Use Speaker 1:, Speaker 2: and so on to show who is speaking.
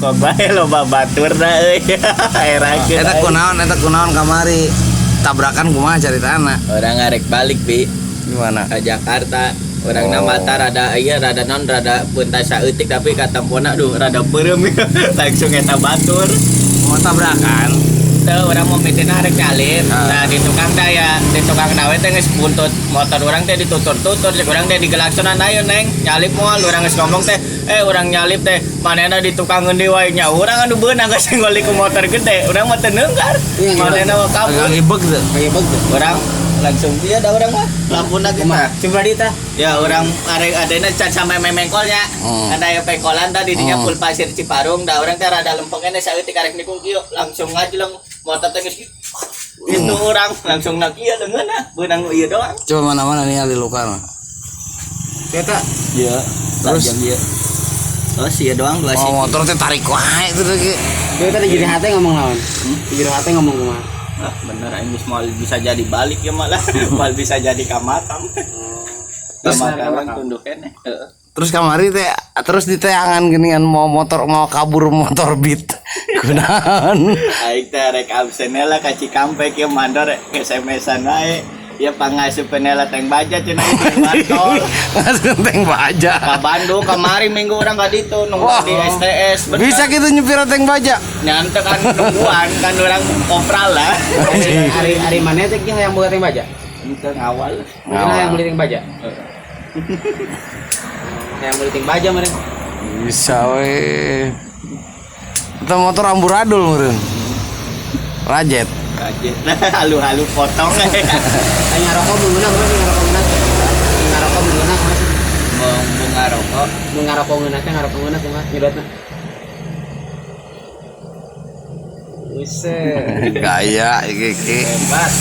Speaker 1: Bengkok bae loba baturna euy. Erakeun.
Speaker 2: Eta kunaon kamari tabrakan kumaha caritana?
Speaker 1: Orang ngarek balik bi
Speaker 2: Gimana?
Speaker 1: ke Jakarta. Orang
Speaker 2: Oh.
Speaker 1: mata rada iya rada non rada puntas saeutik tapi katempona duh rada peureum langsung eta batur.
Speaker 2: Mau tabrakan?
Speaker 1: Teu urang mau mitina arek nyalip.
Speaker 2: Ah.
Speaker 1: Nah di tukang teh ya di tukang nawe teh geus buntut motor urang teh ditutur-tutur cek urang teh digelaksonan ayo neng nyalip moal urang geus ngomong teh urang nyalip teh manehna di tukang ngendi wae nya urang anu beunang geus ngoli ku motor gede urang mah teu neunggar manehna mah kabur
Speaker 2: Agak ngibeg tuh.
Speaker 3: Kayak begitu.
Speaker 1: urang langsung dia ada orang mah lampuna kita
Speaker 3: Coba di tah.
Speaker 1: ya orang arek adena can sampai memengkolnya ada ya pengkolan tadi dinya pul pasir Ciparung da orang teh rada lempengnya saeutik arek nikung kieu langsung ngajleng motor teh geus itu orang langsung nak ieu leungeunna beunang ieu doang
Speaker 2: Coba mana-mana nih ali luka mah.
Speaker 3: Eta
Speaker 1: iya
Speaker 2: Terus?
Speaker 1: iya oh sih doang dua sih
Speaker 2: Oh, motor teh tarik wae itu tuh. Ki.
Speaker 3: dia tadi jadi hati ngomong lawan. Jadi hati ngomong kumaha.
Speaker 1: Ah, bener aing geus moal bisa jadi balik ya malah moal bisa jadi ka makam.
Speaker 2: Terus-
Speaker 1: Terus tunduk keneh heeh.
Speaker 2: Terus kamari teh terus diteangan ginian mau motor mau kabur motor beat. Kunaon?
Speaker 1: Aing teh rek absen lah ka Cikampek ya mandor SMS-an wae. Ya pangasupeun lah teng baja cenah di luar tol.
Speaker 2: Langsung teng baja.
Speaker 1: Ka Bandung kamari minggu urang ka ditu nunggu
Speaker 2: Wah.
Speaker 1: di STS bener.
Speaker 2: Bisa gitu nyupir teng baja.
Speaker 1: Nyante kan nungguan kan urang kopral lah.
Speaker 3: Ari ari mana teh yang boga teng baja?
Speaker 1: Ente ngawal.
Speaker 3: Mana yang beli teng baja? Yang beli teng baja meureun.
Speaker 2: Bisa we. Eta motor amburadul meureun. Rajet.
Speaker 1: Kaget. Halu-halu potong.
Speaker 3: Aing ngarokok meunang kumaha sih ngarokok ngeunah? Ngarokok meunang kumaha sih?
Speaker 1: Mau bunga rokok.
Speaker 3: Mun ngarokok ngeunah teh ngarokok ngeunah kumaha nyedotna? Buset.
Speaker 2: Gaya iki iki.
Speaker 1: Hebat.